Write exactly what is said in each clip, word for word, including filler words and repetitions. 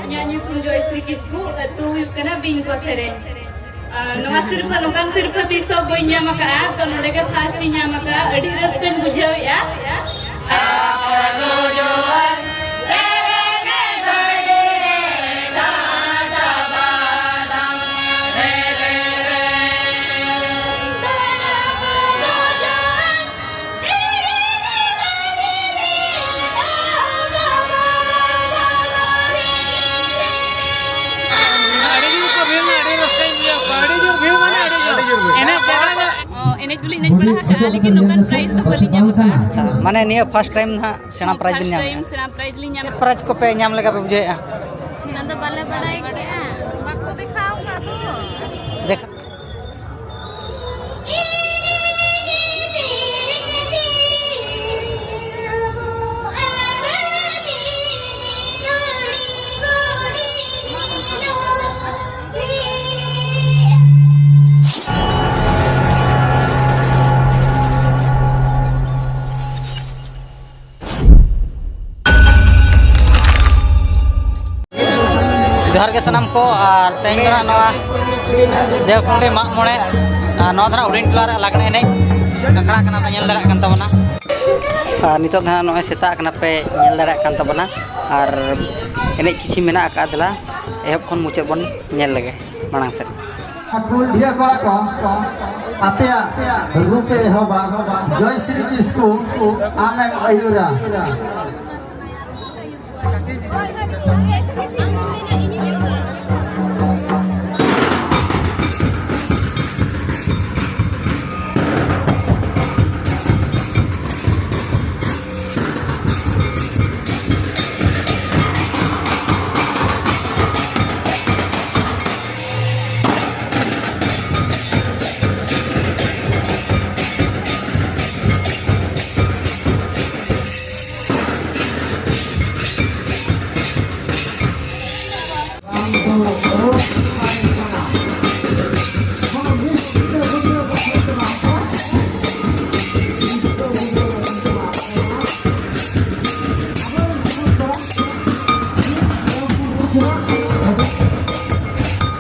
ᱤᱧᱟᱹᱜ ᱧᱩᱛᱩᱢ ᱡᱚᱭᱥᱨᱤ ᱠᱤᱥᱠᱩ, ᱟᱹᱛᱩ ᱦᱩᱭᱩᱜ ᱠᱟᱱᱟ ᱵᱤᱧᱠᱚ ᱥᱮᱨᱮᱧ᱾ ᱟᱨ ᱱᱚᱣᱟ ᱥᱤᱨᱯᱷᱟᱹ, ᱱᱚᱝᱠᱟᱱ ᱥᱤᱨᱯᱷᱟᱹ ᱛᱤᱥ ᱦᱚᱸ ᱵᱟᱹᱧ ᱧᱟᱢ ᱟᱠᱟᱫᱼᱟ, ᱛᱚ ᱱᱚᱰᱮ ᱜᱮ ᱯᱷᱟᱥᱴ ᱤᱧ ᱧᱟᱢ ᱟᱠᱟᱫᱼᱟ, ᱟᱹᱰᱤ ᱨᱟᱹᱥᱠᱟᱹᱧ ᱵᱩᱡᱷᱟᱹᱣᱮᱫᱼᱟ᱾ ᱟᱹᱰᱤ ᱡᱳᱨ ᱠᱚ ᱵᱷᱤᱲ ᱮᱱᱟ, ᱟᱹᱰᱤ ᱨᱟᱹᱥᱠᱟᱹᱧ ᱵᱩᱡᱷᱟᱹᱣ ᱠᱮᱫᱟ᱾ ᱟᱹᱰᱤ ᱡᱳᱨ ᱵᱷᱤᱲ ᱢᱟᱱᱮ ᱟᱹᱰᱤ ᱡᱳᱨ᱾ ᱮᱱᱮᱡ ᱡᱟᱭᱜᱟ ᱫᱚ ᱚ, ᱮᱱᱮᱡ ᱫᱚᱞᱤᱧ ᱮᱱᱮᱡ ᱵᱟᱲᱟ ᱟᱠᱟᱫᱼᱟ, ᱞᱮᱠᱤᱱ ᱱᱚᱝᱠᱟᱱ ᱯᱨᱟᱭᱤᱡᱽ ᱫᱚ ᱵᱟᱹᱞᱤᱧ ᱧᱟᱢ ᱟᱠᱟᱫᱼᱟ᱾ ᱢᱟᱱᱮ ᱱᱤᱭᱟᱹ ᱯᱷᱟᱥᱴ ᱴᱟᱭᱤᱢ ᱱᱟᱦᱟᱜ ᱥᱮᱬᱟ ᱯᱨᱟᱭᱤᱡᱽ ᱵᱤᱱ ᱧᱟᱢ ᱯᱷᱟᱥᱴ ᱴᱟᱭᱤᱢ ᱮᱫᱟ? ᱥᱮᱬᱟ ᱯᱨᱟᱭᱤᱡᱽ ᱞᱤᱧ ᱧᱟᱢ ᱪᱮᱫ ᱮᱫᱟ᱾ ᱯᱨᱟᱭᱤᱡᱽ ᱠᱚᱯᱮ ᱧᱟᱢ ᱞᱮᱠᱟ ᱯᱮ ᱵᱩᱡᱷᱟᱹᱣᱮᱫᱼᱟ? ᱚᱱᱟ ᱫᱚ ᱵᱟᱞᱮ ᱵᱟᱲᱟᱭ ᱠᱮᱜᱼᱟ᱾ ᱵᱟᱠᱚ ᱫᱮᱠᱷᱟᱣ ᱟᱠᱟᱫ ᱫᱚ᱾ ᱫᱮᱠᱷᱟ- ᱡᱚᱦᱟᱨ ᱜᱮ ᱥᱟᱱᱟᱢ ᱠᱚ, ᱟᱨ ᱛᱮᱦᱮᱧ ᱫᱚ ᱱᱟᱦᱟᱜ ᱱᱚᱣᱟ ᱫᱮᱣᱠᱩᱱᱰᱤ ᱢᱟᱜ ᱢᱚᱬᱮ, ᱟᱨ ᱱᱚᱣᱟ ᱫᱚ ᱱᱟᱦᱟᱜ ᱦᱩᱰᱤᱧ ᱴᱚᱞᱟ ᱨᱮ ᱞᱟᱜᱽᱬᱮ ᱮᱱᱮᱡ ᱟᱠᱷᱲᱟ ᱠᱟᱱᱟ, ᱯᱮ ᱧᱮᱞ ᱫᱟᱲᱮᱭᱟᱜ ᱠᱟᱱ ᱛᱟᱵᱚᱱᱟ᱾ ᱟᱨ ᱱᱤᱛᱚᱜ ᱫᱚ ᱱᱟᱦᱟᱜ ᱱᱚᱜᱼᱚᱭ ᱥᱮᱛᱟᱜ ᱠᱟᱱᱟ, ᱯᱮ ᱧᱮᱞ ᱫᱟᱲᱮᱭᱟᱜ ᱠᱟᱱ ᱛᱟᱵᱚᱱᱟ, ᱟᱨ ᱮᱱᱮᱡ ᱠᱤᱪᱷᱤ ᱢᱮᱱᱟᱜ ᱟᱠᱟᱫᱼᱟ, ᱫᱮᱞᱟ ᱮᱦᱚᱵ ᱠᱷᱚᱱ ᱢᱩᱪᱟᱹᱫ ᱵᱚᱱ ᱧᱮᱞ ᱞᱮᱜᱮ ᱢᱟᱲᱟᱝ ᱥᱮᱫ᱾ ᱠᱩᱞᱰᱤᱦᱟᱹ ᱠᱚᱲᱟ ᱠᱚ, ᱟᱯᱮᱭᱟᱜ ᱨᱩᱯᱮ ᱮᱦᱚᱵᱟ, ᱡᱚᱭᱥᱨᱤ ᱠᱤᱥᱠᱩ, ᱟᱢᱮᱢ ᱟᱹᱭᱩᱨᱟ᱾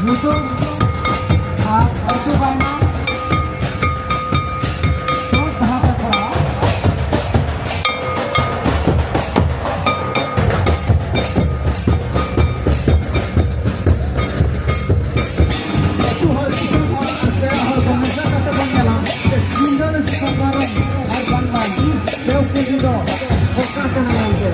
ᱧᱩᱛᱩᱢ ᱟᱨ ᱟᱹᱛᱩ ᱵᱟᱭᱱᱟ ᱫᱚ ᱫᱷᱟᱯ ᱟᱠᱷᱲᱟ᱾ ᱟᱹᱛᱩ ᱦᱚᱲ, ᱫᱤᱥᱚᱢ ᱦᱚᱲ ᱟᱨ ᱯᱮᱲᱟ ᱦᱚᱲ ᱠᱚ ᱢᱮᱥᱟ ᱠᱟᱛᱮ ᱵᱚᱱ ᱧᱮᱞᱟ ᱡᱮ ᱥᱤᱸᱜᱟᱹᱲ ᱥᱚᱵᱟᱨᱚᱱ ᱟᱨ ᱵᱟᱝᱢᱟ ᱵᱮᱣ ᱠᱩᱞᱦᱤ ᱫᱚ ᱚᱠᱟ ᱠᱟᱱᱟ ᱢᱮᱱᱛᱮ᱾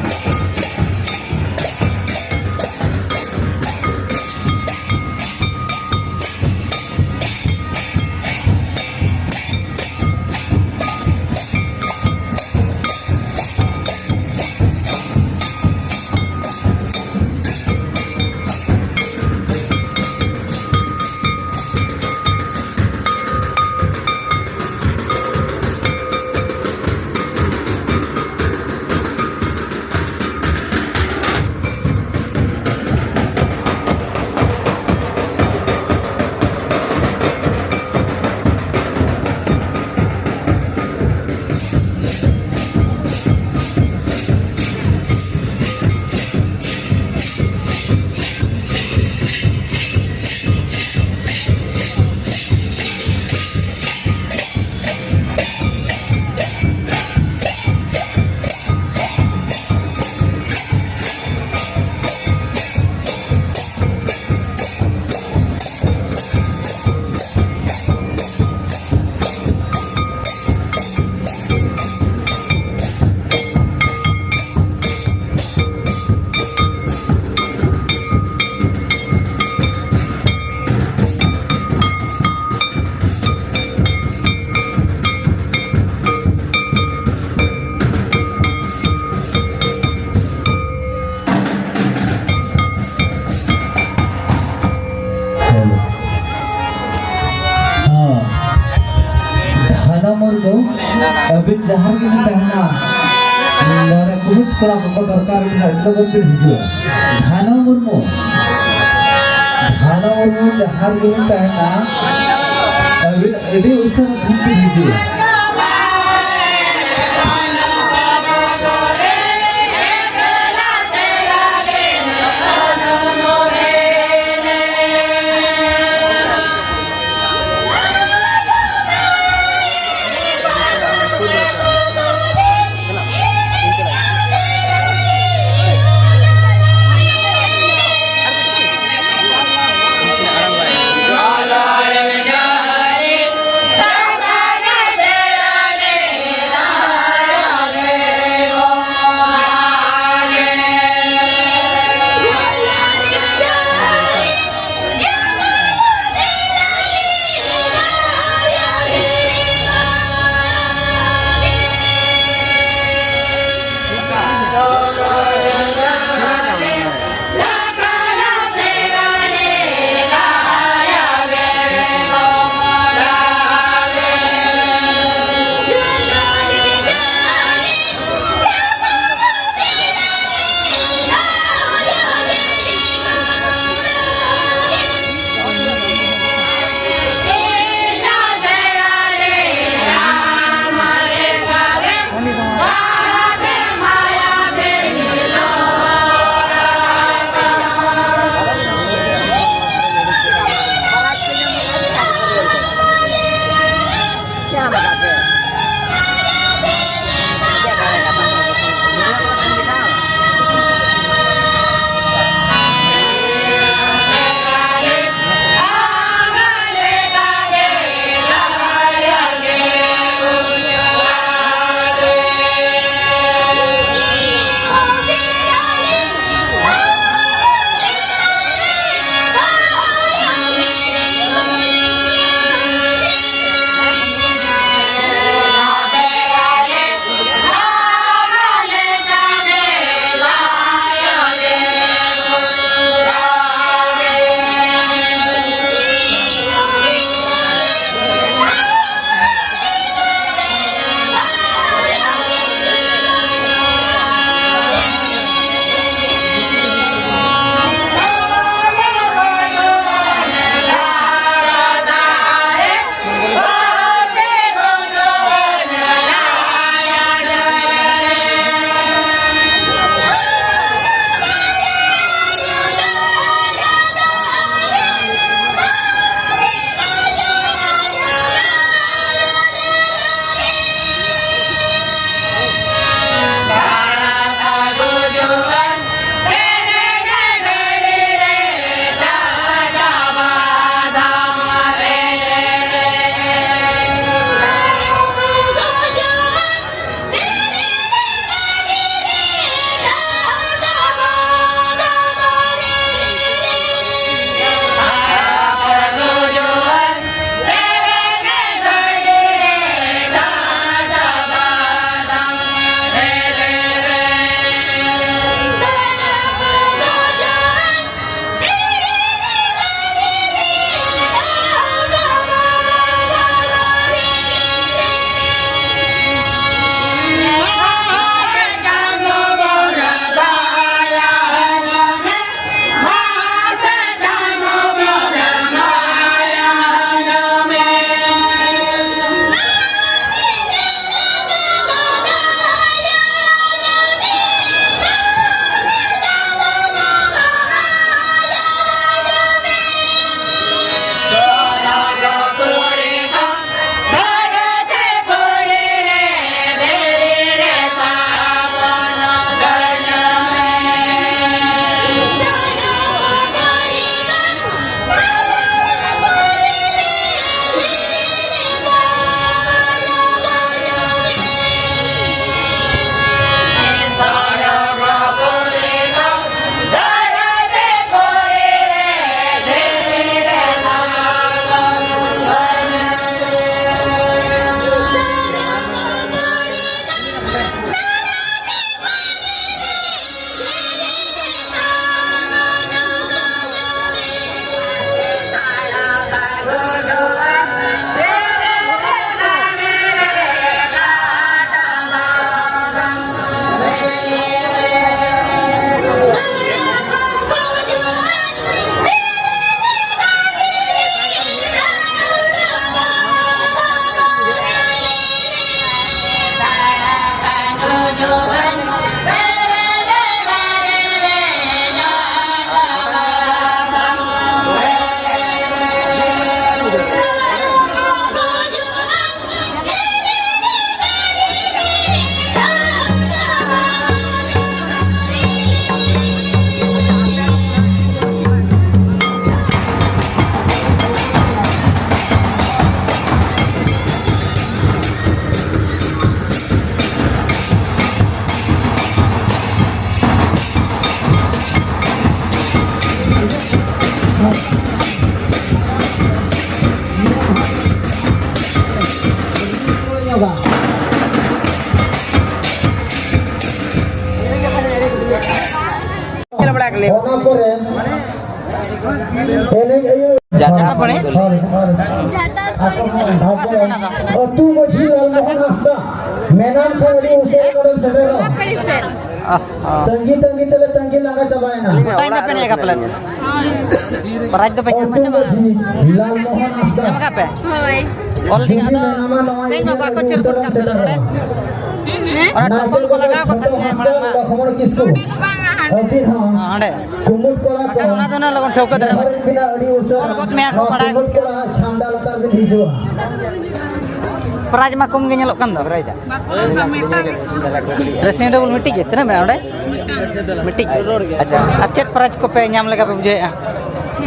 ᱦᱮᱸ᱾ ᱫᱷᱟᱱᱟ ᱢᱩᱨᱢᱩ, ᱟᱹᱵᱤᱱ ᱡᱟᱦᱟᱸ ᱨᱮᱜᱮ ᱵᱤᱱ ᱛᱟᱦᱮᱱᱟ, ᱱᱚᱰᱮ ᱠᱩᱢᱩᱴ ᱠᱚᱲᱟ ᱠᱚᱠᱚ ᱫᱚᱨᱠᱟᱨ ᱵᱤᱱᱟ, ᱟᱹᱰᱤ ᱞᱚᱜᱚᱱ ᱵᱤᱱ ᱦᱤᱡᱩᱜᱼᱟ᱾ ᱫᱷᱟᱱᱟ ᱢᱩᱨᱢᱩ, ᱫᱷᱟᱱᱟ ᱢᱩᱨᱢᱩ ᱡᱟᱦᱟᱸ ᱨᱮᱜᱮ ᱵᱤᱱ ᱛᱟᱦᱮᱱᱟ, ᱟᱹᱵᱤᱱ ᱟᱹᱰᱤ ᱩᱥᱟᱹᱨᱟ ᱥᱟᱺᱦᱤᱡ ᱵᱤᱱ ᱦᱤᱡᱩᱜᱼᱟ᱾ ᱮᱱᱮᱡ ᱟᱹᱭᱩᱨ᱾ ᱡᱟᱦᱟᱸ ᱯᱟᱲᱮ᱾ ᱦᱳᱭ, ᱦᱳᱭ᱾ ᱟᱠᱚ ᱦᱚᱸ, ᱟᱠᱚ ᱦᱚᱸ᱾ ᱟᱹᱛᱩ ᱢᱟᱹᱡᱷᱤ ᱞᱟᱞᱢᱳᱦᱚᱱ ᱦᱟᱸᱥᱫᱟ ᱢᱮᱱᱟᱱ ᱠᱷᱚᱱ ᱟᱹᱰᱤ ᱩᱥᱟᱹᱨᱟ ᱱᱚᱰᱮᱢ ᱥᱮᱴᱮᱨᱚᱜᱼᱟ᱾ ᱚ, ᱚ᱾ ᱛᱟᱺᱜᱤ ᱛᱟᱺᱜᱤ ᱛᱮᱞᱮ ᱛᱟᱺᱜᱤ ᱞᱟᱸᱜᱟ ᱪᱟᱵᱟᱭᱮᱱᱟ᱾ ᱜᱚᱴᱟᱧ ᱫᱚ ᱯᱮ ᱮᱱᱮᱡ ᱟᱠᱟᱫ ᱯᱟᱞᱮᱫ? ᱯᱨᱟᱭᱤᱡᱽ ᱫᱚᱯᱮ ᱧᱟᱢ ᱟᱹᱛᱩ ᱟᱠᱟᱫ ᱪᱮ ᱵᱟᱝ? ᱢᱟᱹᱡᱷᱤ ᱞᱟᱞᱢᱳᱦᱚᱱ ᱦᱟᱸᱥᱫᱟ᱾ ᱧᱟᱢ ᱟᱠᱟᱫ ᱯᱮ? ᱦᱳᱭ᱾ ᱚᱞ ᱞᱤᱧ ᱡᱩᱫᱤ ᱟᱫᱚ ᱢᱮᱱᱟᱢᱟ ᱱᱚᱣᱟ ᱛᱮᱦᱮᱧ ᱢᱟ ᱤᱭᱟᱹ ᱵᱟᱠᱚ ᱟᱹᱰᱤ ᱪᱟᱹᱞᱩ ᱩᱥᱟᱹᱨᱟᱢ ᱠᱟᱱ ᱛᱟᱞᱮ ᱥᱮᱴᱮᱨᱚᱜᱼᱟ᱾ ᱱᱚᱰᱮ᱾ ᱚᱱᱟ ᱱᱟᱭᱠᱮ ᱴᱚᱯᱚᱞ ᱠᱚ ᱵᱟᱵᱟ ᱞᱟᱜᱟᱣ ᱠᱟᱜ ᱪᱷᱳᱴᱳ ᱛᱟᱞᱮᱭᱟ ᱦᱟᱸᱥᱫᱟ, ᱢᱟᱲᱟᱝ ᱢᱟ᱾ ᱞᱚᱠᱷᱢᱚᱬ ᱠᱤᱥᱠᱩ᱾ ᱦᱟᱹᱵᱤᱡ ᱦᱚᱸ ᱦᱚᱸ, ᱚᱸᱰᱮ᱾ ᱠᱩᱢᱩᱴ ᱠᱚᱲᱟ ᱠᱚ᱾ ᱵᱟᱠᱷᱟᱱ ᱚᱱᱟ ᱫᱚ ᱱᱟᱜ ᱞᱚᱜᱚᱱ ᱴᱷᱟᱹᱣᱠᱟᱹ ᱫᱷᱟᱨᱟ ᱡᱚᱦᱟᱨ ᱵᱤᱱᱟ ᱟᱹᱰᱤ ᱩᱥᱟᱹᱨᱟ᱾ ᱚᱞ ᱜᱚᱫ ᱢᱮᱭᱟ ᱠᱚ, ᱱᱚᱣᱟ ᱵᱟᱲᱟᱭ ᱠᱩᱢᱩᱴ ᱜᱚᱫ ᱠᱟᱜ ᱠᱚᱲᱟ ᱢᱮᱭᱟ᱾ ᱪᱷᱟᱢᱰᱟ ᱞᱟᱛᱟᱨ ᱵᱤᱱ ᱦᱤᱡᱩᱜᱼᱟ᱾ ᱯᱨᱟᱭᱤᱡᱽ ᱢᱟ ᱠᱚᱢ ᱜᱮ ᱧᱮᱞᱚᱜ ᱠᱟᱱ ᱫᱚ᱾ ᱵᱟᱠᱚ ᱚᱱᱠᱟ ᱢᱤᱫᱴᱟᱝ ᱜᱮᱠᱚ ᱰᱨᱮᱥᱤᱝ ᱴᱮᱵᱩᱞ ᱢᱤᱫᱴᱤᱡ ᱜᱮ? ᱛᱤᱱᱟᱹᱜ ᱢᱮᱱᱟᱜᱼᱟ ᱚᱸᱰᱮ? ᱢᱤᱫᱴᱤᱡ᱾ ᱟᱪᱪᱷᱟ, ᱟᱨ ᱪᱮᱫ ᱯᱨᱟᱭᱤᱡᱽ ᱠᱚᱯᱮ ᱧᱟᱢ ᱞᱮᱠᱟ ᱯᱮ ᱵᱩᱡᱷᱟᱹᱣᱮᱫᱼᱟ?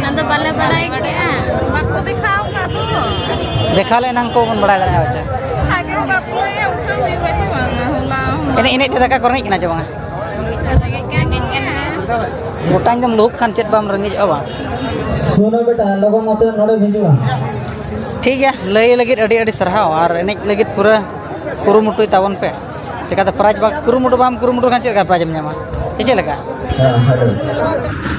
ᱟᱫᱚ ᱵᱟᱞᱮ ᱵᱟᱲᱟᱭ ᱠᱮᱜᱼᱟ᱾ ᱵᱟᱠᱚ ᱫᱮᱠᱷᱟᱣ ᱟᱠᱟᱫ ᱫᱚ᱾ ᱫᱮᱠᱷᱟᱣ ᱞᱮ ᱮᱱᱟᱝ ᱠᱚ ᱵᱚᱱ ᱵᱟᱲᱟᱭ ᱫᱟᱲᱮᱭᱟᱜᱼᱟ ᱦᱚᱭᱛᱳ᱾ ᱟᱜᱮ ᱵᱟᱯᱞᱟ ᱩᱴᱷᱟᱹᱣ ᱦᱩᱭᱩᱜᱼᱟ ᱪᱮ ᱵᱟᱝᱟ? ᱦᱚᱞᱟ ᱦᱚᱸ᱾ ᱮᱱᱮᱡ ᱮᱱᱮᱡ ᱛᱮ ᱫᱟᱠᱟ ᱠᱚ ᱨᱮᱸᱜᱮᱡ ᱠᱟᱱᱟ ᱪᱮ ᱵᱟᱝᱟ? ᱨᱮᱸᱜᱮᱡ ᱠᱟᱱ ᱜᱮᱭᱟ᱾ ᱜᱚᱴᱟᱧ ᱫᱚᱢ ᱞᱩᱦᱩᱠ ᱠᱷᱟᱱ ᱪᱮᱫ ᱵᱟᱢ ᱨᱮᱸᱜᱮᱡᱚᱜᱼᱟ ᱵᱟᱝ? ᱥᱩᱱᱳ ᱵᱮᱴᱟ, ᱞᱚᱜᱚᱱ ᱱᱚᱛᱮ ᱱᱚᱰᱮᱢ ᱦᱤᱡᱩᱜᱼᱟ᱾ ᱴᱷᱤᱠ ᱜᱮᱭᱟ, ᱞᱟᱹᱭ ᱞᱟᱹᱜᱤᱫ ᱟᱹᱰᱤ ᱟᱹᱰᱤ ᱥᱟᱨᱦᱟᱣ ᱟᱨ ᱮᱱᱮᱡ ᱞᱟᱹᱜᱤᱫ ᱯᱩᱨᱟᱹ ᱠᱩᱨᱩᱢᱩᱴᱩᱭ ᱛᱟᱵᱚᱱ ᱯᱮ᱾ ᱪᱮᱠᱟᱛᱮ ᱯᱨᱟᱭᱤᱡᱽ ᱵᱟ-, ᱠᱩᱨᱩᱢᱩᱴᱩ ᱵᱟᱢ ᱠᱩᱨᱩᱢᱩᱴᱩ ᱠᱷᱟᱱ ᱪᱮᱫ ᱞᱮᱠᱟ ᱯᱨᱟᱭᱤᱡᱽ ᱮᱢ ᱧᱟᱢᱟ? ᱥᱮ ᱪᱮᱫ ᱞᱮᱠᱟ? ᱦᱮᱸ, ᱦᱮᱞᱳ᱾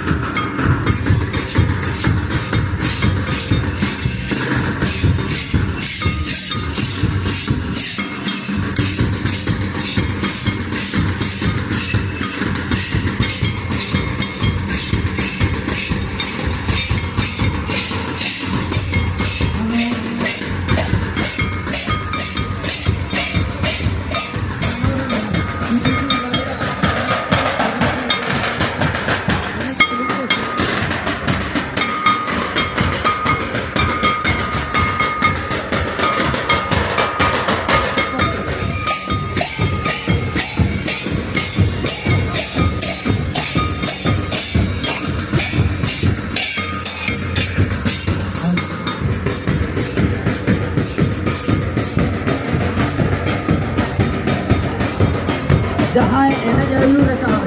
ᱡᱟᱦᱟᱸᱭ ᱮᱱᱮᱡ ᱟᱹᱭᱩᱨ ᱟᱠᱟᱫ,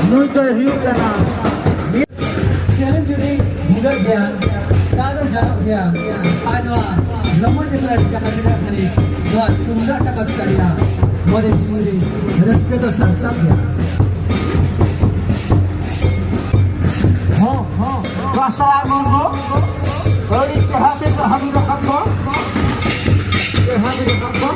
ᱱᱩᱭ ᱫᱚᱭ ᱦᱩᱭᱩᱜ ᱠᱟᱱᱟ ᱢᱤᱫ ᱥᱮᱨᱮᱧ ᱡᱩᱫᱤ ᱵᱷᱩᱜᱟᱹᱜ ᱜᱮᱭᱟ, ᱫᱟᱜ ᱫᱚ ᱡᱷᱟᱨᱚᱜ ᱜᱮᱭᱟ᱾ ᱟᱨ ᱱᱚᱣᱟ ᱨᱚᱢᱚᱡᱽ ᱮᱱᱮᱡ ᱡᱟᱦᱟᱸ ᱛᱤᱱᱟᱹᱜ ᱜᱷᱟᱹᱲᱤᱡ ᱱᱚᱣᱟ ᱛᱩᱢᱫᱟᱜ ᱴᱟᱢᱟᱠ ᱥᱟᱰᱮᱭᱟ, ᱢᱚᱱᱮ ᱡᱤᱣᱤ ᱨᱮ ᱨᱟᱹᱥᱠᱟᱹ ᱫᱚ ᱥᱟᱨᱥᱟᱜ ᱜᱮᱭᱟ᱾ ᱟᱥᱲᱟ ᱜᱚᱢᱠᱮ, ᱟᱹᱰᱤ ᱪᱮᱦᱨᱟ ᱛᱮ ᱦᱟᱹᱵᱤ ᱨᱟᱠᱟᱵ ᱠᱚ, ᱪᱮᱦᱨᱟ ᱛᱮ ᱨᱟᱠᱟᱵ ᱠᱚ᱾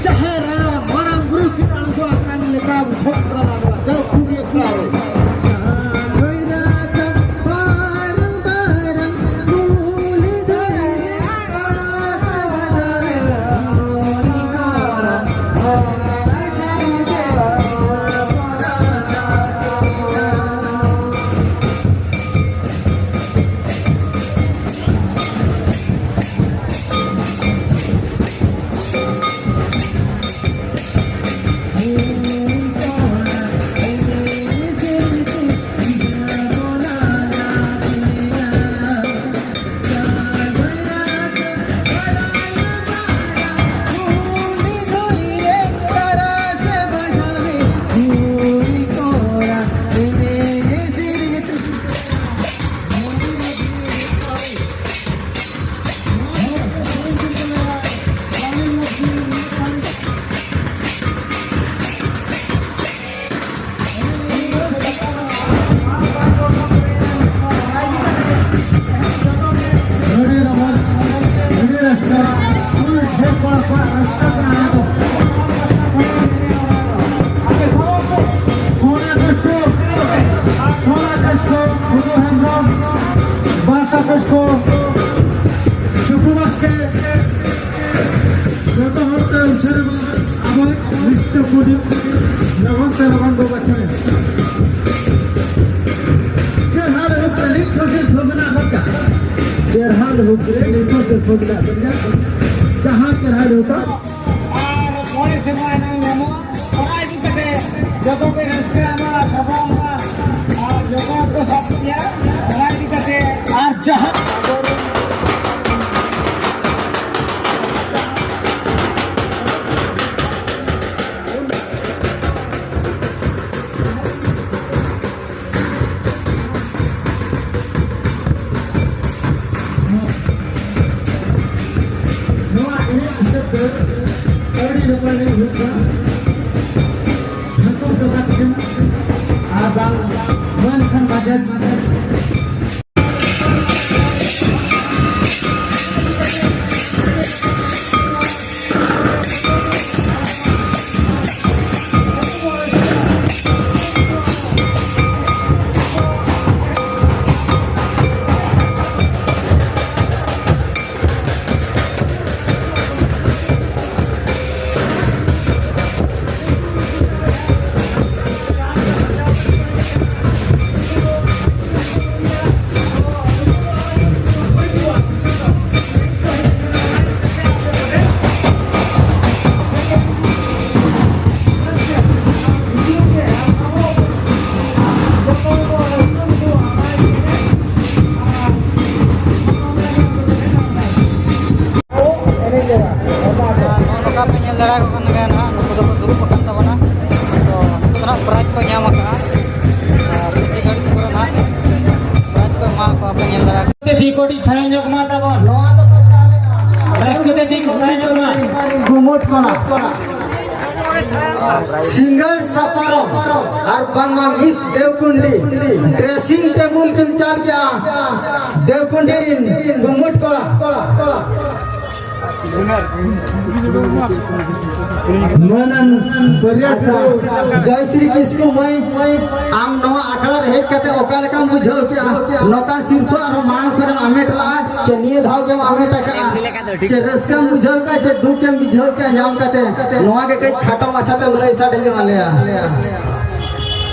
ᱡᱟᱦᱮᱨ ᱟᱨ ᱢᱟᱨᱟᱝ ᱵᱩᱨᱩ ᱠᱤᱱ ᱟᱬᱜᱚ ᱟᱠᱟᱱ ᱞᱮᱠᱟ ᱵᱩᱡᱷᱟᱹᱜ ᱠᱟᱱᱟ ᱱᱚᱣᱟ ᱫᱟᱹᱣᱠᱷᱩᱲᱤ ᱟᱠᱷᱲᱟ ᱨᱮ᱾ ᱟᱹᱰᱤ ᱨᱚᱢᱚᱡᱽ, ᱟᱹᱰᱤ ᱨᱟᱹᱥᱠᱟᱹ, ᱟᱹᱰᱤ ᱰᱷᱮᱨ ᱠᱚᱲᱟ ᱠᱚᱣᱟᱜ ᱨᱟᱹᱥᱠᱟᱹ ᱠᱟᱱᱟ ᱱᱚᱣᱟ ᱫᱚ᱾ ᱥᱳᱱᱟ ᱠᱤᱥᱠᱩ, ᱥᱳᱱᱟ ᱠᱤᱥᱠᱩ, ᱵᱩᱫᱷᱩ ᱦᱮᱢᱵᱨᱚᱢ, ᱵᱟᱥᱟ ᱠᱤᱥᱠᱩ, ᱥᱩᱠᱩ ᱵᱟᱥᱠᱮ, ᱡᱚᱛᱚ ᱦᱚᱲ ᱛᱮ ᱩᱪᱷᱟᱹᱱ ᱮᱢᱟ ᱟᱵᱚᱭᱤᱡ ᱢᱤᱥᱴᱟᱨ ᱯᱩᱰᱤ, ᱞᱚᱜᱚᱱ ᱛᱮ ᱞᱚᱜᱚᱱ ᱵᱚ ᱵᱟᱪᱷᱚᱱᱮ᱾ ᱪᱮᱨᱦᱟ ᱞᱩᱦᱩᱠ ᱨᱮ ᱱᱤᱛ ᱦᱚᱸ ᱥᱤᱨᱯᱷᱟᱹ ᱢᱮᱱᱟᱜ ᱟᱠᱟᱫ ᱜᱮᱭᱟ᱾ ᱪᱮᱨᱦᱟ ᱞᱩᱦᱩᱠ ᱨᱮ ᱱᱤᱛ ᱦᱚᱸ ᱥᱤᱨᱯᱷᱟᱹ ᱢᱮᱱᱟᱜ ᱟᱠᱟᱫ ᱜᱮᱭᱟ᱾ ᱡᱟᱦᱟᱸ ᱪᱮᱨᱦᱟ ᱞᱩᱦᱩᱠᱟ᱾ ᱟᱨ ᱢᱚᱬᱮ ᱥᱮᱨᱢᱟ ᱮᱱᱟᱝ ᱧᱟᱢᱚᱜᱼᱟ᱾ ᱴᱷᱟᱹᱠᱩᱨ ᱫᱟᱫᱟ ᱛᱟᱹᱠᱤᱱ ᱟᱨ ᱵᱟᱝ ᱢᱟᱹᱱ ᱠᱷᱟᱱ ᱢᱟᱪᱮᱛ, ᱢᱟᱪᱮᱛ᱾ ᱱᱚᱜᱼᱚ ᱱᱚᱝᱠᱟ ᱯᱮ ᱧᱮᱞ ᱫᱟᱲᱮᱭᱟᱠᱚ ᱠᱟᱱ ᱜᱮᱭᱟ ᱱᱟᱦᱟᱜ, ᱱᱩᱠᱩ ᱫᱚᱠᱚ ᱫᱩᱲᱩᱵ ᱟᱠᱟᱱ ᱛᱟᱵᱚᱱᱟ᱾ ᱛᱚ, ᱱᱩᱠᱩ ᱫᱚ ᱱᱟᱦᱟᱜ prize ᱠᱚ ᱧᱟᱢ ᱟᱠᱟᱫᱼᱟ᱾ ᱟᱨ ᱠᱤᱪᱷᱩ ᱜᱷᱟᱹᱲᱤᱡ ᱯᱚᱨᱮ ᱱᱟᱦᱟᱜ prize ᱠᱚ ᱮᱢᱟ ᱠᱚᱣᱟ ᱯᱮ ᱧᱮᱞ ᱫᱟᱲᱮᱭᱟᱠᱚ᱾ ᱛᱮ ᱛᱤ ᱠᱚᱴᱤᱡ ᱛᱷᱟᱭᱚ ᱧᱚᱜ ᱢᱟ ᱛᱟᱵᱚᱱ᱾ ᱱᱚᱣᱟ ᱫᱚ ᱠᱚ ᱪᱟᱞᱮᱜᱼᱟ᱾ ᱨᱟᱹᱥᱠᱟᱹ ᱛᱮ ᱛᱤ ᱠᱚ ᱛᱷᱟᱭᱚ ᱧᱚᱜ ᱢᱟ᱾ ᱜᱩᱢᱩᱴ ᱠᱚᱲᱟ᱾ ᱥᱤᱝᱜᱟᱨ ᱥᱟᱯᱟᱨᱚᱢ ᱟᱨ ᱵᱟᱝᱢᱟ ᱢᱤᱥ ᱫᱮᱣᱠᱩᱱᱰᱤ ᱰᱨᱮᱥᱤᱝ ᱴᱮᱵᱩᱞ ᱠᱤᱱ ᱪᱟᱞ ᱠᱮᱜᱼᱟ᱾ ᱫᱮᱣᱠᱩᱱᱰᱤ ᱨᱤᱱ ᱜᱩᱢᱩᱴ ᱠᱚᱲᱟ᱾ ᱢᱟᱹᱱᱟᱱ ᱯᱟᱹᱨᱭᱟᱹᱛ ᱡᱚᱭᱥᱨᱤ ᱠᱤᱥᱠᱩ ᱢᱟᱹᱭ, ᱟᱢ ᱱᱚᱣᱟ ᱟᱠᱷᱲᱟ ᱨᱮ ᱦᱮᱡ ᱠᱟᱛᱮ ᱚᱠᱟ ᱞᱮᱠᱟᱢ ᱵᱩᱡᱷᱟᱹᱣ ᱠᱮᱜᱼᱟ? ᱱᱚᱝᱠᱟ ᱥᱤᱨᱯᱟᱹ ᱟᱨᱦᱚᱸ ᱢᱟᱲᱟᱝ ᱠᱷᱚᱱᱮᱢ ᱟᱢᱮᱴ ᱞᱟᱜᱼᱟ ᱪᱮ ᱱᱤᱭᱟᱹ ᱫᱷᱟᱣ ᱜᱮᱢ ᱟᱢᱮᱴ ᱟᱠᱟᱜᱼᱟ? ᱪᱮ ᱨᱟᱹᱥᱠᱟᱹᱢ ᱵᱩᱡᱷᱟᱹᱣ ᱠᱮᱜᱼᱟ ᱪᱮ ᱫᱩᱠᱮᱢ ᱵᱩᱡᱷᱟᱹᱣ ᱠᱮᱜᱼᱟ ᱧᱟᱢ ᱠᱟᱛᱮ? ᱱᱚᱣᱟ ᱜᱮ ᱠᱟᱹᱡ ᱠᱷᱟᱴᱚ ᱢᱟᱪᱷᱟ ᱛᱮᱢ ᱞᱟᱹᱭ ᱥᱟᱰᱮ ᱧᱚᱜ ᱟᱞᱮᱭᱟ᱾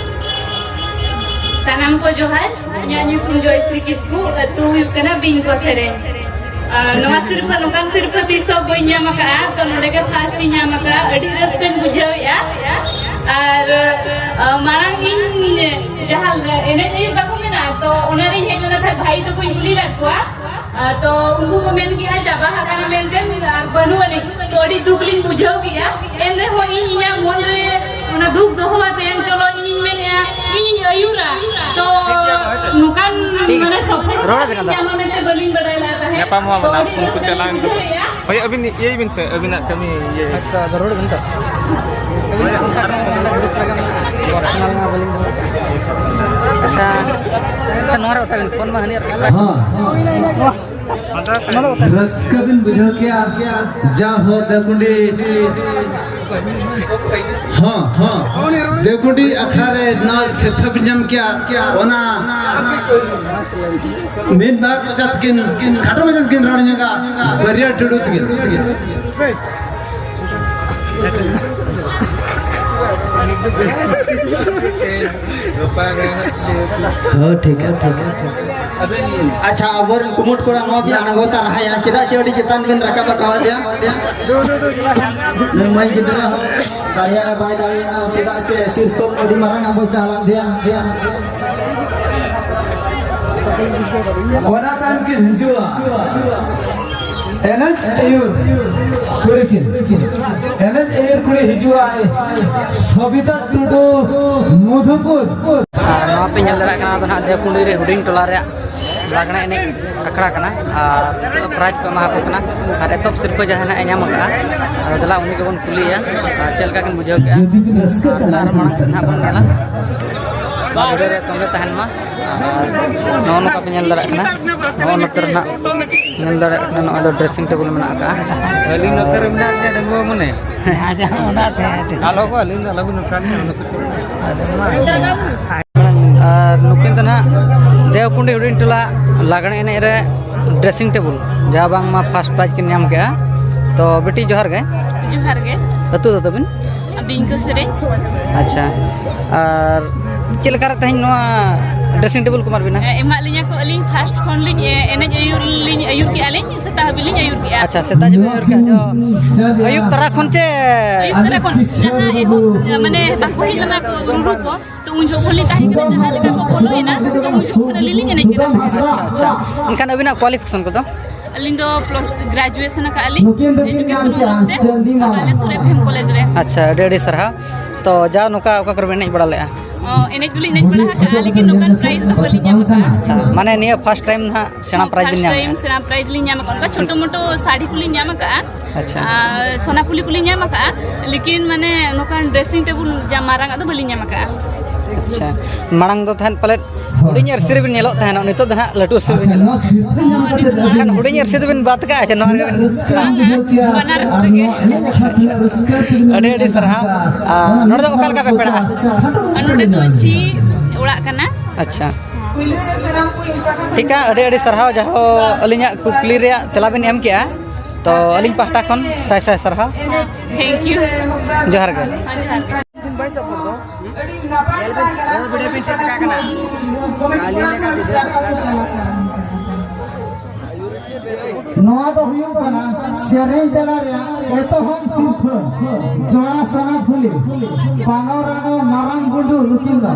ᱥᱟᱱᱟᱢ ᱠᱚ ᱡᱚᱦᱟᱨ, ᱤᱧᱟᱹᱜ ᱧᱩᱛᱩᱢ ᱡᱚᱭᱥᱨᱤ ᱠᱤᱥᱠᱩ, ᱟᱹᱛᱩ ᱦᱩᱭᱩᱜ ᱠᱟᱱᱟ ᱵᱤᱧᱠᱚ ᱥᱮᱨᱮᱧ᱾ ᱟᱨ ᱱᱚᱣᱟ ᱥᱤᱨᱯᱟᱹ ᱱᱚᱝᱠᱟᱱ ᱥᱤᱨᱯᱟᱹ ᱛᱤᱥ ᱦᱚᱸ ᱵᱟᱹᱧ ᱧᱟᱢ ᱟᱠᱟᱫᱼᱟ, ᱛᱚ ᱱᱚᱰᱮ ᱜᱮ first ᱤᱧ ᱧᱟᱢ ᱟᱠᱟᱫᱼᱟ, ᱟᱹᱰᱤ ᱨᱟᱹᱥᱠᱟᱹᱧ ᱵᱩᱡᱷᱟᱹᱣᱮᱫᱼᱟ᱾ ᱟᱨ, ᱟ, ᱢᱟᱲᱟᱝ ᱤᱧ ᱡᱟᱦᱟᱸ ᱮᱱᱮᱡ ᱟᱹᱭᱩᱨ ᱵᱟᱠᱚ ᱢᱮᱱᱟ, ᱛᱚ ᱚᱱᱟ ᱨᱤᱧ ᱦᱮᱡ ᱞᱮᱱᱟ ᱛᱟᱦᱮᱸᱫ, ᱵᱷᱟᱹᱭ ᱛᱟᱠᱚᱧ ᱠᱩᱞᱤ ᱞᱮᱫ ᱠᱚᱣᱟ, ᱟ, ᱛᱚ ᱩᱱᱠᱩ ᱠᱚ ᱢᱮᱱ ᱠᱮᱜᱼᱟ ᱪᱟᱵᱟ ᱟᱠᱟᱱᱟ ᱢᱮᱱᱛᱮ ᱟᱨ ᱵᱟᱹᱱᱩᱜ ᱟᱹᱱᱤᱡ, ᱛᱚ ᱟᱹᱰᱤ ᱫᱩᱠ ᱞᱤᱧ ᱵᱩᱡᱷᱟᱹᱣ ᱠᱮᱜᱼᱟ᱾ ᱮᱱ ᱨᱮᱦᱚᱸ ᱤᱧ ᱤᱧᱟᱹᱜ ᱢᱚᱱ ᱨᱮ ᱚᱱᱟ ᱫᱩᱠ ᱫᱚᱦᱚ ᱟᱛᱮ ᱪᱚᱞᱚ ᱤᱧᱤᱧ ᱢᱮᱱᱮᱜᱼᱟ, ᱤᱧᱤᱧ ᱟᱹᱭᱩᱨᱟ᱾ ᱛᱚ ᱱᱚᱝᱠᱟᱱ ᱴᱷᱤᱠ᱾ ᱢᱟᱱᱮ ᱥᱚᱯᱷᱚᱨ ᱨᱚᱲ ᱵᱮᱱ ᱟᱫᱚ᱾ ᱤᱧ ᱢᱚᱱᱮᱛᱮ ᱵᱟᱹᱞᱤᱧ ᱵᱟᱰᱟᱭ ᱞᱮᱫ ᱛᱟᱦᱮᱸᱫ᱾ ᱧᱟᱯᱟᱢᱚᱜ ᱟᱵᱚᱱ ᱛᱚ ᱦᱟᱸᱜ, ᱟᱹᱰᱤ ᱩᱱᱠᱩ ᱨᱟᱹᱥᱠᱟᱹ ᱪᱟᱞᱟᱣᱮᱱ ᱞᱤᱧ ᱠᱚ᱾ ᱵᱩᱡᱷᱟᱹᱣᱮᱫᱼᱟ᱾ ᱦᱳᱭ, ᱟᱹᱵᱤᱱ ᱤᱭᱟᱹᱭ ᱵᱤᱱ ᱥᱮ, ᱟᱹᱵᱤᱱᱟᱜ ᱠᱟᱹᱢᱤ ᱤᱭᱟᱹᱭ ᱵᱤᱱ᱾ ᱟᱪᱪᱷᱟ, ᱟᱫᱚ ᱨᱚᱲ ᱵᱮᱱ ᱛᱚ᱾ ᱟᱪᱪᱷᱟ, ᱟᱪᱪᱷᱟ, ᱱᱚᱣᱟ ᱨᱮ ᱚᱠᱟ ᱵᱤᱱ ᱯᱷᱳᱱ ᱢᱟ ᱦᱟᱹᱱᱤ ᱟᱨ ᱦᱚᱸ, ᱦᱚᱸ᱾ ᱨᱟᱹᱥᱠᱟᱹ ᱵᱤᱱ ᱵᱩᱡᱷᱟᱹᱣ ᱠᱮᱜᱼᱟ, ᱡᱟ ᱦᱚ ᱫᱮᱣᱠᱩᱸᱰᱤ, ᱦᱚᱸ, ᱦᱚᱸ, ᱫᱮᱣᱠᱩᱸᱰᱤ ᱟᱠᱷᱲᱟ ᱨᱮ ᱱᱚᱣᱟ ᱥᱮᱴᱮᱨ ᱵᱤᱱ ᱧᱟᱢ ᱠᱮᱜᱼᱟ, ᱚᱱᱟ ᱢᱤᱫ ᱵᱟᱨ ᱢᱚᱪᱟ ᱛᱮᱠᱤᱱ, ᱠᱷᱟᱴᱚ ᱢᱚᱪᱟ ᱛᱮᱠᱤᱱ ᱨᱚᱲ ᱧᱚᱜᱟ, ᱵᱟᱹᱨᱭᱟᱹ ᱴᱩᱰᱩ ᱛᱮᱠᱤᱱ᱾ ᱦᱳᱭ, ᱴᱷᱤᱠ ᱜᱮᱭᱟ, ᱴᱷᱤᱠ ᱜᱮᱭᱟ, ᱴᱷᱤᱠ ᱜᱮᱭᱟ᱾ ᱟᱪᱪᱷᱟ, ᱟᱵᱚᱨᱮᱱ ᱠᱩᱢᱩᱴ ᱠᱚᱲᱟ ᱱᱚᱣᱟ ᱵᱤᱱ ᱟᱬᱜᱚ ᱛᱟᱨᱟᱭᱟ, ᱪᱮᱫᱟᱜ ᱪᱮ ᱟᱹᱰᱤ ᱪᱮᱛᱟᱱ ᱵᱤᱱ ᱨᱟᱠᱟᱵ ᱟᱠᱟᱫᱮᱭᱟ᱾ ᱱᱩᱭ ᱢᱟᱹᱭ ᱜᱤᱫᱽᱨᱟᱹ ᱦᱚᱸ ᱫᱟᱲᱮᱭᱟᱜᱼᱟ ᱵᱟᱭ ᱫᱟᱲᱮᱭᱟᱜᱼᱟ, ᱪᱮᱫᱟᱜ ᱪᱮ ᱥᱤᱨᱯᱟᱹ ᱟᱹᱰᱤ ᱢᱟᱨᱟᱝ ᱟᱵᱚ ᱪᱟᱞᱟᱜ ᱫᱮᱭᱟ᱾ ᱚᱱᱟ ᱛᱟᱭᱚᱢ ᱠᱤᱱ ᱦᱤᱡᱩᱜᱼᱟ᱾ ᱮᱱᱮᱡ ᱟᱹᱭᱩᱨ ᱠᱩᱲᱤ ᱠᱤᱱ, ᱮᱱᱮᱡ ᱟᱹᱭᱩᱨ ᱠᱩᱲᱤ ᱦᱤᱡᱩᱜ ᱟᱭ ᱥᱚᱵᱤᱛᱟ ᱴᱩᱰᱩ, ᱢᱚᱫᱷᱩᱯᱩᱨ᱾ ᱟᱨ ᱱᱚᱣᱟ ᱯᱮ ᱧᱮᱞ ᱫᱟᱲᱮᱭᱟᱜ ᱠᱟᱱᱟ, ᱫᱚ ᱱᱟᱦᱟᱜ ᱫᱮᱣᱠᱩᱸᱰᱤ ᱨᱮ ᱦᱩᱰᱤᱧ ᱴᱚᱞᱟ ᱨᱮᱭᱟᱜ ᱞᱟᱜᱽᱬᱮ ᱮᱱᱮᱡ ᱟᱠᱷᱲᱟ ᱠᱟᱱᱟ᱾ ᱟᱨ ᱱᱤᱛᱚᱜ ᱫᱚ ᱯᱨᱟᱭᱤᱡᱽ ᱠᱚ ᱮᱢᱟ ᱠᱚ ᱠᱟᱱᱟ᱾ ᱟᱨ ᱮᱛᱚᱦᱚᱵ ᱥᱤᱨᱯᱟᱹ ᱡᱟᱦᱟᱸ ᱱᱟᱦᱟᱜ ᱮ ᱧᱟᱢ ᱟᱠᱟᱫᱼᱟ, ᱟᱫᱚ ᱫᱮᱞᱟ ᱩᱱᱤ ᱜᱮᱵᱚᱱ ᱠᱩᱞᱤᱭᱮᱭᱟ, ᱟᱨ ᱪᱮᱫ ᱞᱮᱠᱟ ᱠᱤᱱ ᱵᱩᱡᱷᱟᱹᱣ ᱠᱮᱫᱼᱟ᱾ ᱡᱩᱫᱤ ᱵᱤᱱ ᱨᱟᱹᱥᱠᱟᱹᱜ ᱠᱟᱱᱟ, ᱟᱨ ᱢᱟᱲᱟᱝ ᱥᱮᱫ ᱱᱟᱦᱟᱜ ᱵᱚᱱ ᱧᱮᱞᱟ᱾ ᱱᱚᱣᱟ ᱵᱷᱤᱰᱤᱭᱳ ᱨᱮ ᱛᱚᱸᱜᱮ ᱛᱟᱦᱮᱱ ᱢᱟ᱾ ᱟᱨ ᱱᱚᱜᱼᱚ ᱱᱚᱝᱠᱟ ᱯᱮ ᱧᱮᱞ ᱫᱟᱲᱮᱭᱟᱜ ᱠᱟᱱᱟ, ᱱᱚᱜᱼᱚ ᱱᱚᱛᱮ ᱨᱮ ᱱᱟᱜ ᱧᱮᱞ ᱫᱟᱲᱮᱭᱟᱜ ᱠᱟᱱᱟ, ᱱᱚᱜᱼᱚᱭ ᱫᱚ ᱰᱨᱮᱥᱤᱝ ᱴᱮᱵᱩᱞ ᱢᱮᱱᱟᱜ ᱟᱠᱟᱫᱼᱟ᱾ ᱟᱹᱞᱤᱧ ᱱᱚᱛᱮ ᱨᱮ ᱢᱮᱱᱟᱜ ᱞᱤᱧᱟ, ᱰᱟᱺᱜᱩᱣᱟᱹ ᱢᱚᱱᱮ᱾ ᱟᱪᱪᱷᱟ, ᱚᱱᱟᱛᱮ᱾ ᱟᱞᱚ ᱠᱚ, ᱟᱹᱞᱤᱧ ᱫᱚ ᱟᱞᱚ ᱵᱤᱱ ᱚᱱᱠᱟ ᱞᱤᱧᱟ, ᱚᱱᱟ ᱠᱷᱟᱹᱛᱤᱨ᱾ ᱟᱨ ᱱᱩᱠᱤᱱ ᱫᱚ ᱱᱟᱜ ᱫᱮᱣᱠᱩᱸᱰᱤ ᱦᱩᱰᱤᱧ ᱴᱚᱞᱟ ᱞᱟᱜᱽᱬᱮ ᱮᱱᱮᱡ ᱨᱮ ᱰᱨᱮᱥᱤᱝ ᱴᱮᱵᱩᱞ, ᱡᱟᱦᱟᱸ ᱵᱟᱝᱢᱟ ᱯᱷᱟᱥᱴ ᱯᱨᱟᱭᱤᱡᱽ ᱠᱤᱱ ᱧᱟᱢ ᱠᱮᱜᱼᱟ᱾ ᱛᱚ ᱵᱤᱴᱤ, ᱡᱚᱦᱟᱨ ᱜᱮ᱾ ᱡᱚᱦᱟᱨ ᱜᱮ᱾ ᱟᱹᱛᱩ ᱫᱚ ᱛᱟᱵᱤᱱ? ᱵᱤᱧᱠᱟᱹ ᱥᱮᱨᱮᱧ᱾ ᱟᱪᱪᱷᱟ, ᱟᱨ ᱪᱮᱫ ᱞᱮᱠᱟ ᱨᱮ ᱛᱮᱦᱮᱧ ᱱᱚᱣᱟ ᱰᱨᱮᱥᱤᱝ ᱴᱮᱵᱩᱞ ᱠᱚ ᱮᱢᱟᱫ ᱵᱤᱱᱟ? ᱮ, ᱮᱢᱟᱜ ᱞᱤᱧᱟ ᱠᱚ, ᱟᱹᱞᱤᱧ ᱯᱷᱟᱥᱴ ᱠᱷᱚᱱ ᱞᱤᱧ, ᱮ, ᱮᱱᱮᱡ ᱟᱹᱭᱩᱨ ᱞᱤᱧ ᱟᱹᱭᱩᱨ ᱠᱮᱜᱼᱟ ᱞᱤᱧ, ᱥᱮᱛᱟᱜ ᱦᱟᱹᱵᱤᱡ ᱞᱤᱧ ᱟᱹᱭᱩᱨ ᱠᱮᱜᱼᱟ᱾ ᱟᱪᱪᱷᱟ, ᱥᱮᱛᱟᱜ ᱡᱮ ᱵᱤᱱ ᱟᱹᱭᱩᱨ ᱠᱮᱜᱼᱟ, ᱡᱚ ᱟᱹᱭᱩᱵ ᱛᱚᱨᱟ ᱠᱷᱚᱱ ᱪᱮ? ᱟᱹᱭᱩᱵ ᱛᱚᱨᱟ ᱠᱷᱚᱱ ᱡᱟᱦᱟᱸ ᱮᱦᱚᱵ, ᱢᱟᱱᱮ ᱵᱟᱠᱚ ᱦᱮᱡ ᱞᱮᱱᱟ ᱠᱚ ᱨᱩᱨᱩ ᱠᱚ, ᱛᱚ ᱩᱱ ᱡᱚᱠᱷᱚᱱ ᱞᱤᱧ ᱛᱟᱦᱮᱸ ᱠᱟᱱᱟ, ᱡᱟᱦᱟᱸ ᱞᱮᱠᱟ ᱠᱚ ᱵᱚᱞᱚᱭᱮᱱᱟ, ᱛᱚ ᱩᱱ ᱡᱚᱠᱷᱚᱱ ᱟᱹᱞᱤᱧ ᱞᱤᱧ ᱮᱱᱮᱡ ᱠᱟᱱᱟ᱾ ᱟᱪᱪᱷᱟ, ᱮᱱᱠᱷᱟᱱ ᱟᱹᱵᱤᱱᱟᱜ ᱠᱳᱣᱟᱞᱤᱯᱷᱤᱠᱮᱥᱚᱱ ᱠᱚᱫᱚ? ᱟᱹᱞᱤᱧ ᱫᱚ ᱯᱞᱟᱥ ᱜᱨᱮᱡᱩᱭᱮᱥᱚᱱ ᱟᱠᱟᱫᱼᱟ ᱞᱤᱧ ᱱᱩᱠᱤᱱ ᱫᱚᱠᱤᱱ ᱧᱟᱢ ᱮᱡᱩᱠᱮᱥᱚᱱ ᱠᱮᱜᱼᱟ ᱚᱱᱟᱨᱥ ᱛᱮ, ᱪᱟᱹᱱᱫᱤ ᱢᱟᱢᱟ᱾ ᱵᱟᱞᱮᱥᱚᱨ ᱮᱯᱷ ᱮᱢ ᱠᱚᱞᱮᱡᱽ ᱨᱮ᱾ ᱟᱪᱪᱷᱟ, ᱟᱹᱰᱤ ᱟᱹᱰᱤ ᱥᱟᱨᱦᱟᱣ᱾ ᱛᱚ ᱡᱟ ᱱᱚᱝᱠᱟ ᱚᱠᱟ ᱠᱚᱨᱮ ᱵᱮᱱ ᱮᱱᱮᱡ ᱵᱟᱲᱟ ᱞᱮᱫᱼᱟ? ᱚ, ᱮᱱᱮᱡ ᱫᱚᱞᱤᱧ ᱮᱱᱮᱡ ᱵᱟᱲᱟ ᱟᱠᱟᱫᱼᱟ, ᱞᱮᱠᱤᱱ ᱱᱚᱝᱠᱟᱱ prize ᱫᱚ ᱵᱟᱹᱞᱤᱧ ᱧᱟᱢ ᱟᱠᱟᱫᱼᱟ᱾ ᱟᱪᱪᱷᱟ, ᱢᱟᱱᱮ ᱱᱤᱭᱟᱹ first time ᱱᱟᱦᱟᱜ ᱥᱮᱬᱟ prize ᱵᱤᱱ first ᱧᱟᱢ time ᱮᱫᱼᱟ? ᱥᱮᱬᱟ prize ᱞᱤᱧ ᱧᱟᱢ ᱟᱠᱟᱫᱼᱟ᱾ ᱚᱱᱠᱟ ᱪᱷᱳᱴᱳ ᱢᱳᱴᱳ ᱥᱟᱹᱲᱤ ᱠᱚᱞᱤᱧ ᱧᱟᱢ ᱟᱠᱟᱫᱼᱟ᱾ ᱟᱪᱪᱷᱟ᱾ ᱟᱨ ᱥᱳᱱᱟ ᱯᱷᱩᱞᱤ ᱠᱚᱞᱤᱧ ᱧᱟᱢ ᱟᱠᱟᱫᱼᱟ, ᱞᱮᱠᱤᱱ ᱢᱟᱱᱮ ᱱᱚᱝᱠᱟᱱ dressing table ᱡᱟ ᱢᱟᱨᱟᱝ ᱟᱜ ᱫᱚ ᱵᱟᱹᱞᱤᱧ ᱧᱟᱢ ᱟᱠᱟᱫᱼᱟ᱾ ᱟᱪᱪᱷᱟ, ᱢᱟᱲᱟᱝ ᱫᱚ ᱛᱟᱦᱮᱸᱫ ᱯᱟᱞᱮᱫ ᱦᱩᱰᱤᱧ ᱟᱹᱨᱥᱤ ᱨᱮᱵᱤᱱ ᱧᱮᱞᱚᱜ ᱛᱟᱦᱮᱱᱟ, ᱱᱤᱛᱚᱜ ᱫᱚ ᱱᱟᱦᱟᱜ ᱞᱟᱹᱴᱩ ᱟᱹᱨᱥᱤ ᱨᱮᱵᱤᱱ ᱧᱮᱞᱚᱜᱼᱟ᱾ ᱟᱪᱪᱷᱟ, ᱱᱚᱣᱟ ᱥᱤᱨᱯᱷᱟᱹ ᱧᱟᱢ ᱠᱟᱛᱮ ᱟᱹᱰᱤ ᱮᱱᱠᱷᱟᱱ ᱦᱩᱰᱤᱧ ᱟᱹᱨᱥᱤ ᱫᱚᱵᱤᱱ ᱵᱟᱫ ᱠᱟᱜᱼᱟ ᱥᱮ ᱱᱚᱣᱟ ᱨᱮᱜᱮ ᱵᱤᱱ ᱥᱮᱬᱟᱜᱼᱟ? ᱵᱟᱱᱟᱨ ᱟᱨ ᱨᱮᱜᱮ᱾ ᱱᱚᱣᱟ ᱮᱱᱮᱡ ᱟᱠᱷᱲᱟ ᱛᱤᱱᱟᱹᱜ ᱨᱟᱹᱥᱠᱟᱹ ᱛᱮᱵᱤᱱ ᱟᱹᱰᱤ, ᱟᱹᱰᱤ ᱮᱱᱮᱡ ᱥᱟᱨᱦᱟᱣ᱾ ᱟᱠᱟᱫᱟ᱾ ᱟᱨ ᱱᱚᱰᱮ ᱫᱚ ᱚᱠᱟ ᱞᱮᱠᱟ ᱯᱮ ᱯᱮᱲᱟᱜᱼᱟ? ᱱᱚᱰᱮ ᱫᱚ ᱢᱟᱹᱡᱷᱤ ᱚᱲᱟᱜ ᱠᱟᱱᱟ᱾ ᱟᱪᱪᱷᱟ, ᱴᱷᱤᱠᱟ, ᱟᱹᱰᱤ ᱟᱹᱰᱤ ᱥᱟᱨᱦᱟᱣ ᱡᱟᱦᱳ ᱟᱹᱞᱤᱧᱟᱜ ᱠᱩᱠᱞᱤ ᱨᱮᱭᱟᱜ ᱛᱮᱞᱟ ᱵᱤᱱ ᱮᱢ ᱠᱮᱜᱼᱟ, ᱛᱚ ᱟᱹᱞᱤᱧ ᱯᱟᱦᱴᱟ ᱠᱷᱚᱱ ᱥᱟᱭ ᱥᱟᱭ ᱥᱟᱨᱦᱟᱣ᱾ Thank you. ᱡᱚᱦᱟᱨ ᱜᱮ᱾ ᱡᱚᱦᱟᱨ ᱜᱮ᱾ ᱱᱚᱣᱟ ᱫᱚ ᱦᱩᱭᱩᱜ ᱠᱟᱱᱟ ᱥᱮᱨᱮᱧ ᱛᱟᱞᱟ ᱨᱮᱭᱟᱜ ᱮᱛᱚᱦᱚᱵ ᱥᱤᱨᱯᱷᱟᱹ, ᱡᱚᱲᱟ ᱥᱚᱱᱟ ᱯᱷᱩᱞᱤ, ᱯᱟᱱᱚ ᱨᱟᱱᱚ ᱢᱟᱨᱟᱝ ᱜᱩᱰᱩ ᱱᱩᱠᱤᱱ ᱫᱚ,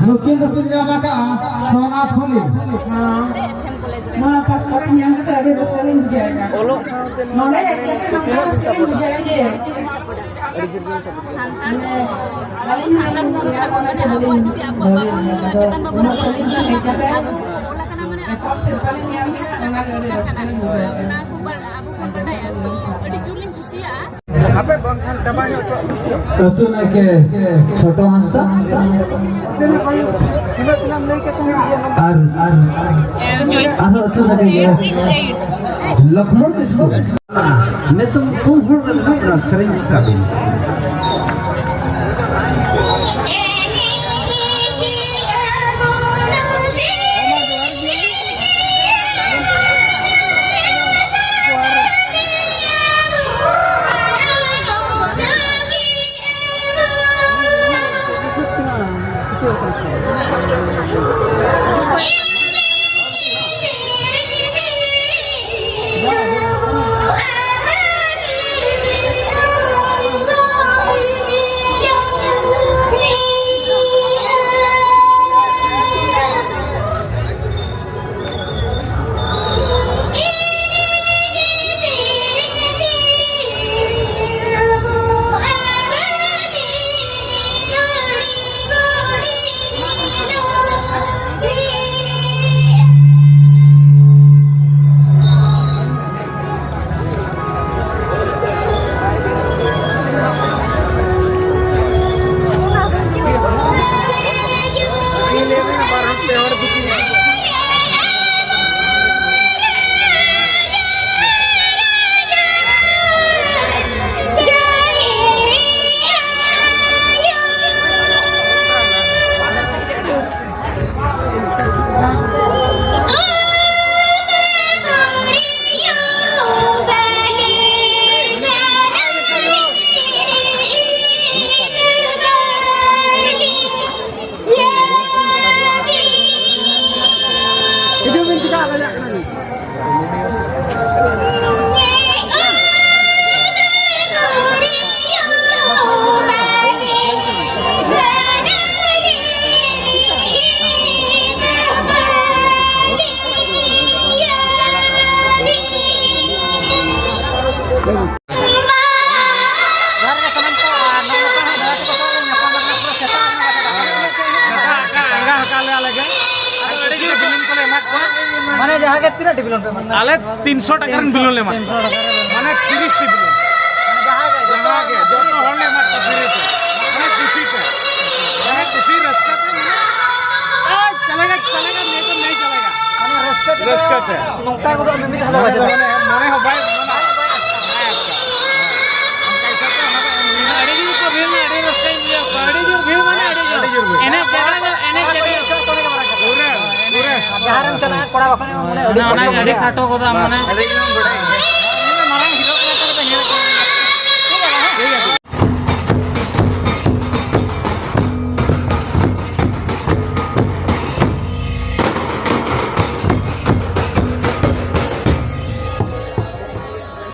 ᱱᱩᱠᱤᱱ ᱫᱚᱠᱤᱱ ᱧᱟᱢ ᱟᱠᱟᱫᱼᱟ ᱥᱚᱱᱟ ᱯᱷᱩᱞᱤ᱾ ᱱᱚᱣᱟ ᱯᱟᱥᱯᱳᱨᱴ ᱧᱟᱢ ᱠᱟᱛᱮ ᱟᱹᱰᱤ ᱨᱟᱹᱥᱠᱟᱹ ᱞᱤᱧ ᱵᱩᱡᱷᱟᱹᱣᱮᱫᱼᱟ᱾ ᱱᱚᱰᱮ ᱦᱮᱡ ᱠᱟᱛᱮ ᱱᱚᱝᱠᱟ ᱨᱟᱹᱥᱠᱟᱹ ᱞᱤᱧ ᱵᱩᱡᱷᱟᱹᱣᱮᱫᱼᱟ ᱡᱮ ᱢᱟᱱᱮ ᱟᱹᱞᱤᱧ ᱦᱚᱸ ᱞᱤᱧ ᱧᱟᱢ ᱚᱱᱟ ᱜᱮ ᱵᱟᱹᱞᱤᱧ ᱫᱟᱲᱮᱭᱟᱜᱼᱟ᱾ ᱟᱫᱚ ᱩᱱᱟᱹᱜ ᱥᱟᱺᱜᱤᱧ ᱠᱷᱚᱱ ᱦᱮᱡ ᱠᱟᱛᱮ ᱮᱛᱚᱦᱚᱵ ᱥᱤᱨᱯᱟᱹ ᱞᱤᱧ ᱧᱟᱢ ᱠᱮᱫᱟ, ᱚᱱᱟ ᱜᱮ ᱟᱹᱰᱤ ᱨᱟᱹᱥᱠᱟᱹ ᱞᱤᱧ ᱵᱩᱡᱷᱟᱹᱣᱮᱫᱼᱟ᱾ ᱟᱹᱛᱩ ᱱᱟᱭᱠᱮ ᱪᱷᱳᱴᱳ ᱦᱟᱸᱥᱫᱟ ᱟᱨ, ᱟᱨ ᱟᱨᱦᱚᱸ ᱟᱹᱛᱩ ᱱᱟᱭᱠᱮ ᱞᱚᱠᱷᱢᱚᱬ ᱠᱤᱥᱠᱩ᱾ ᱱᱤᱛᱚᱝ ᱯᱩᱱ ᱦᱚᱲ ᱨᱮᱱ ᱢᱤᱫᱴᱟᱝ ᱥᱮᱨᱮᱧ ᱛᱟᱵᱤᱱ᱾ ᱛᱤᱱᱟᱹᱜ ᱴᱤ ᱵᱤᱞᱚᱱ ᱯᱮ ᱮᱢᱟ? ᱟᱞᱮ ᱛᱤᱱᱥᱚ ᱴᱟᱠᱟ ᱨᱮᱱ ᱵᱤᱞᱚᱱ ᱞᱮ ᱮᱢᱟ᱾ ᱛᱤᱱᱥᱚ ᱴᱟᱠᱟ ᱨᱮ᱾ ᱢᱟᱱᱮ ᱛᱤᱨᱤᱥ ᱴᱤ ᱵᱤᱞᱚᱱ᱾ ᱡᱟᱦᱟᱸ ᱜᱮ, ᱡᱚᱛᱚ ᱡᱟᱦᱟᱸ ᱜᱮ, ᱡᱚᱛᱚ ᱦᱚᱲ ᱞᱮ ᱮᱢᱟ ᱠᱚᱣᱟ free ᱛᱮ᱾ ᱢᱟᱱᱮ ᱠᱩᱥᱤ ᱛᱮ᱾ ᱢᱟᱱᱮ ᱠᱩᱥᱤ ᱨᱟᱹᱥᱠᱟᱹ ᱛᱮ ᱢᱟᱱᱮ, ᱮᱭ, ᱪᱟᱞᱮᱜᱟ, ᱪᱟᱞᱮᱜᱟ, ᱱᱤᱭᱟᱹ ᱫᱚ ᱱᱤᱭᱟᱹ ᱪᱟᱞᱮᱜᱟ᱾ ᱢᱟᱱᱮ ᱨᱟᱹᱥᱠᱟᱹ ᱛᱮ ᱨᱟᱹᱥᱠᱟᱹ ᱛᱮ᱾ ᱱᱚᱝᱠᱟ ᱠᱚᱫᱚ ᱢᱤᱢᱤᱫ ᱦᱟᱞᱚ ᱢᱚᱱᱮ, ᱵᱟᱡᱟᱨ᱾ ᱢᱚᱱᱮ, ᱢᱚᱱᱮ ᱦᱚᱸ ᱵᱟᱭ, ᱵᱟᱭ ᱟᱴᱠᱟ᱾ ᱚᱱᱠᱟ ᱦᱤᱥᱟᱹᱵ ᱛᱮ ᱚᱱᱟ ᱫᱚ ᱮᱢ ᱦᱩᱭᱱᱟ᱾ ᱟᱹᱰᱤ ᱡᱳᱨ ᱠᱚ ᱵᱷᱤᱲ ᱮᱱᱟ, ᱟᱹᱰᱤ ᱨᱟᱹᱥᱠᱟᱹᱧ ᱵᱩᱡᱷᱟᱹᱣ ᱠᱮᱫᱟ᱾ ᱟᱹᱰᱤ ᱡᱳᱨ ᱵᱷᱤᱲ ᱢᱟᱱᱮ ᱟᱹᱰᱤ ᱡᱳᱨ᱾ ᱟᱹᱰᱤ ᱡᱳᱨ ᱵᱷᱤᱲ᱾ ᱮᱱᱮᱡ ᱡᱟᱭᱜᱟ ᱜᱮ, ᱮᱱᱮᱡ ᱡᱟᱭᱜᱟ ᱜᱮ᱾ ᱯᱩᱨᱟᱹ, ᱯᱩᱨᱟᱹ᱾ ᱡᱟᱦᱟᱸ ᱨᱮᱢ ᱪᱟᱞᱟᱜᱼᱟ, ᱠᱚᱲᱟ ᱵᱟᱠᱷᱟᱱ ᱢᱟᱱᱮ ᱟᱹᱰᱤ ᱚᱱᱟ ᱠᱚᱥᱴᱚ ᱜᱮ ᱟᱹᱰᱤ ᱵᱩᱡᱷᱟᱹᱜᱼᱟ᱾ ᱠᱷᱟᱴᱚ ᱜᱚᱫᱟ, ᱢᱟᱱᱮ᱾ ᱟᱹᱰᱤ ᱜᱮᱵᱚᱱ ᱵᱟᱲᱟᱭ ᱜᱮᱭᱟ᱾